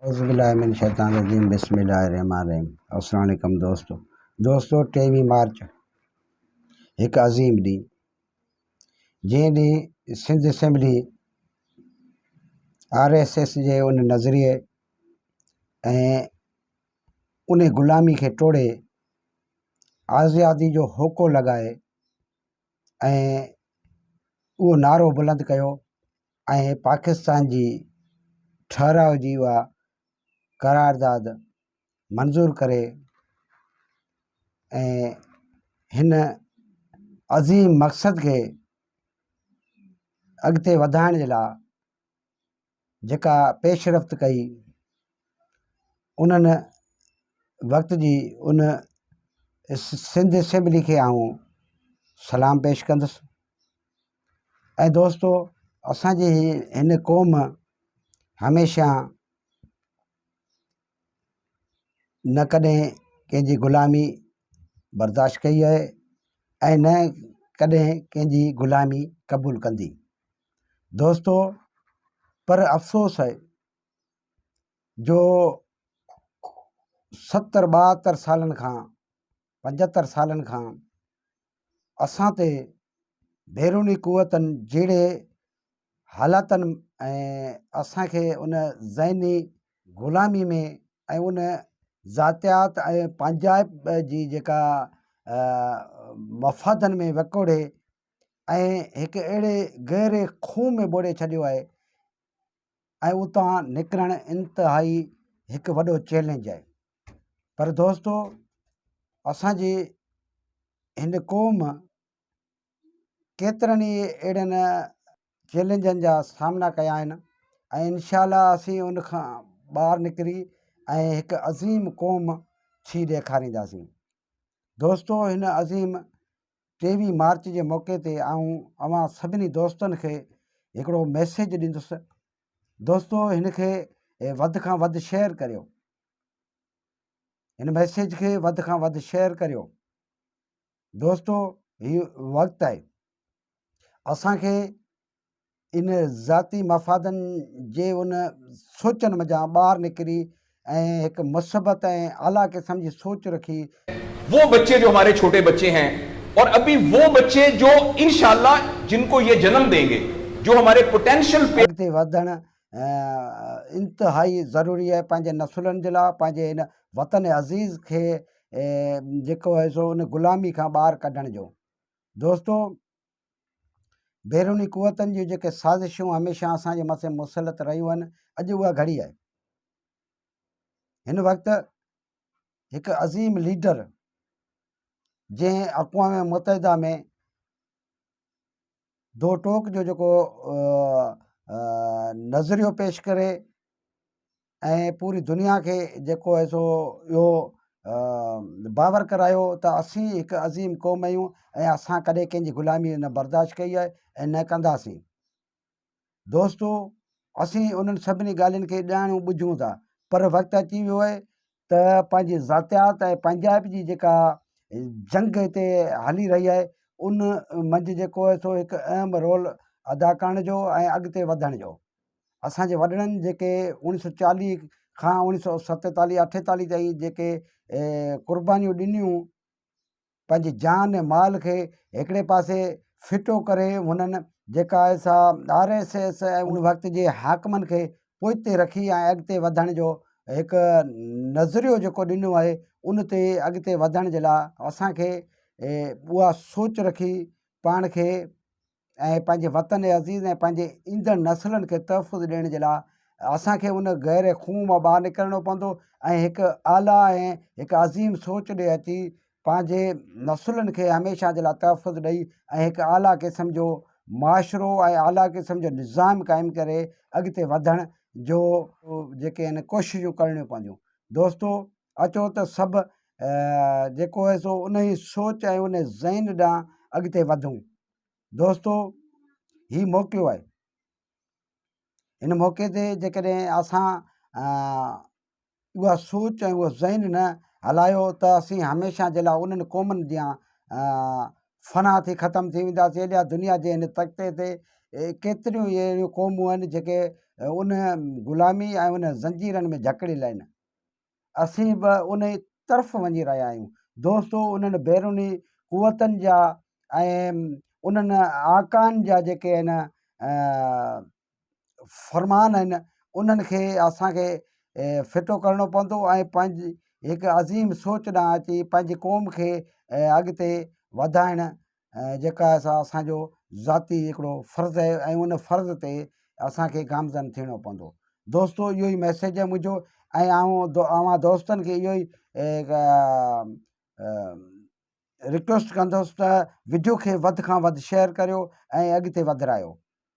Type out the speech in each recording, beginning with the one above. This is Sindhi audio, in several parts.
اعوذ بالله من الشيطان الرجيم بسم الله الرحمن الرحيم السلام عليڪم دوستو دوستو 23 مارچ هڪ عظيم ڏينهن جنهن ڏينهن Sindh assembly R S S جي ان نظريي ۽ ان غلامي کي ٽوڙي آزادي جو هوڪو لڳائي ۽ اهو نعرو بلند ڪيو ۽ پاڪستان جي ٺهراء جي اها قرارداد منظور ڪري ۽ هن عظيم مقصد کي اڳتي وڌائڻ جي لاء جيڪا پيش رفت ڪئي انهن وقت جي ان سنڌ اسيمبلي کي آئون سلام پيش ڪندس ۽ دوستو اسانجي هن قوم هميشه نه ڪڏهن ڪنهن جي غلامي برداشت ڪئي آهي ۽ نه ڪڏهن ڪنهن جي غلامي قبول ڪندي دوستو پر افسوس آهي جو ستر ٻاهتر سالن کان پنجهتر سالن کان اسان تي بيروني قوتن جهڙي حالاتن ۽ اسان کي ان ذهني غلامي ۾ ۽ ان ذاتيات ۽ پنهنجائپ جي جيڪا مفادن ۾ وڪوڙي ۽ هڪ اهڙي گهري کوهه ۾ ٻوڙي ڇڏيو آهي ۽ اتان نڪرڻ انتهائي هڪ وڏو چئلينج آهي پر دوستو اسانجي هن قوم ڪيترن ئي اهڙن چئلينجن جا سامنا ڪيا آهن ۽ انشاء الله اسين ان کان ٻاهر نڪري ۽ هڪ عظيم قوم ٿي ڏيکارينداسين دوستو هن عظيم 23 مارچ جي موقعي تي آئون اوهان سڀني دوستن کي هڪڙو ميسيج ڏيندس دوستو هن کي وڌ کان وڌ شيئر ڪريو هن ميسيج کي وڌ کان وڌ شيئر ڪريو دوستو هي وقت آهي اسان کي ان ذاتي مفادن جي ان سوچن منجهان ٻاهر نڪري ۽ هڪ مثبت ۽ اعليٰ قسم جي سوچ رکي. وہ بچے جو ہمارے چھوٹے بچے ہیں اور ابھی وہ بچے جو انشاء اللہ جن کو یہ جنم دیں گے جو ہمارے پوٹینشل۔ اڳتي وڌڻ انتهائي ضروري آهي پنهنجي نسلن جي لاء پنهنجي هن وطن عزيز کي جيڪو آهي سو ان غلامي کان ٻاهر ڪڍڻ جو دوستو بيروني قوتن جون جيڪي سازشون هميشه اسان جي مٿي مسلط رهيون آهن، اڄ اها گهڙي آهي. هن وقت هڪ عظيم ليڊر جنهن اقوام متحده ۾ دو ٽوڪ جو جيڪو نظريو پيش ڪري ۽ پوري دنيا کي جيڪو آهي سو اهو باور ڪرايو ته اسين هڪ عظيم قوم آهيون ۽ اسان ڪڏهن ڪنهن جي غلامي نه برداشت ڪئي آهي ۽ نه ڪنداسين دوستو اسين انهن سڀني ڳالهين کي ڄاڻون ٻجهون ٿا پر وقت اچي ويو آهي ته پنهنجي ذاتيات ۽ پنهنجائپ جي جيڪا جنگ هتي هلي رهي آهي ان منجهه جيڪو آهي سو هڪ اهم رول ادا ڪرڻ جو ۽ اڳتي وڌڻ جو اسان جي وڏڙن جيڪي اوڻيهه سو چاليهه کان اوڻيهه سو ستيتاليهه اٺيتاليهه تائين جيڪي قربانيون ڏنيون پنهنجي جان ۽ مال کي هڪڙي پاسي ڦٽو ڪري هنن جيڪا آهي سا آر ايس ايس ۽ ان وقت جي حاڪمن کي پوئتي رکي ۽ اڳتي وڌڻ جو هڪ نظريو جيڪو ڏنو آهي ان تي اڳتي وڌڻ جي لاء اسانکي اها سوچ رکي پاڻ کي ۽ پنهنجي وطن عزيز ۽ پنهنجي ايندڙ نسلن کي تحفظ ڏيڻ جي لاء اسان کي ان گهري خون مان ٻاهر نڪرڻو پوندو ۽ هڪ اعليٰ ۽ هڪ عظيم سوچ ڏي اچي پنهنجي نسلن کي هميشه جي لاء تحفظ ڏئي ۽ هڪ اعليٰ قسم جو معاشرو ۽ اعليٰ قسم جو نظام قائم ڪري اڳتي وڌڻ جو جيڪي آهن ڪوششون ڪرڻيون پونديون دوستو اچو ته سڀ جيڪو آهي سو ان ئي سوچ ۽ ان ذهن ڏانهن اڳتي وڌون دوستو هي موقعو آهي هن موقعي تي جيڪڏهن اسان اها سوچ ۽ اهو ذهن نه هلايو ته اسين هميشه جي لاء انهن قومن جيان فنا ٿي ختم ٿي وينداسين هيڏا دنيا جي هن تختي تي ڪيتريون ئي اهڙيون قومون آهن جيڪي ان غلامي ۽ ان زنجيرن ۾ جڪڙيل آهن. اسين به انهي طرف وڃي رهيا آهيون. دوستو انهن بيروني قوتن جا ۽ انهن آقائن جا جيڪي آهن فرمان آهن انهن کي اسان کي ڦٽو ڪرڻو پوندو ۽ پنهنجي هڪ عظيم سوچ ڏانهن اچي پنهنجي قوم کي اڳتي وڌائڻ جيڪا سا اسان جو ذاتي هڪڙو فرض آهي ۽ ان فرض تي اسان کي گامزن ٿيڻو پوندو. دوستو اهو ئي ميسيج آهي منهنجو ۽ آئون اوهان دوستن کي اهو ئي رڪويسٽ ڪندس ته وڊيو کي وڌ کان وڌ شيئر ڪريو ۽ اڳتي وڌرايو.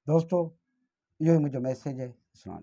دوستو اهو ئي منهنجو ميسيج آهي. اسلام.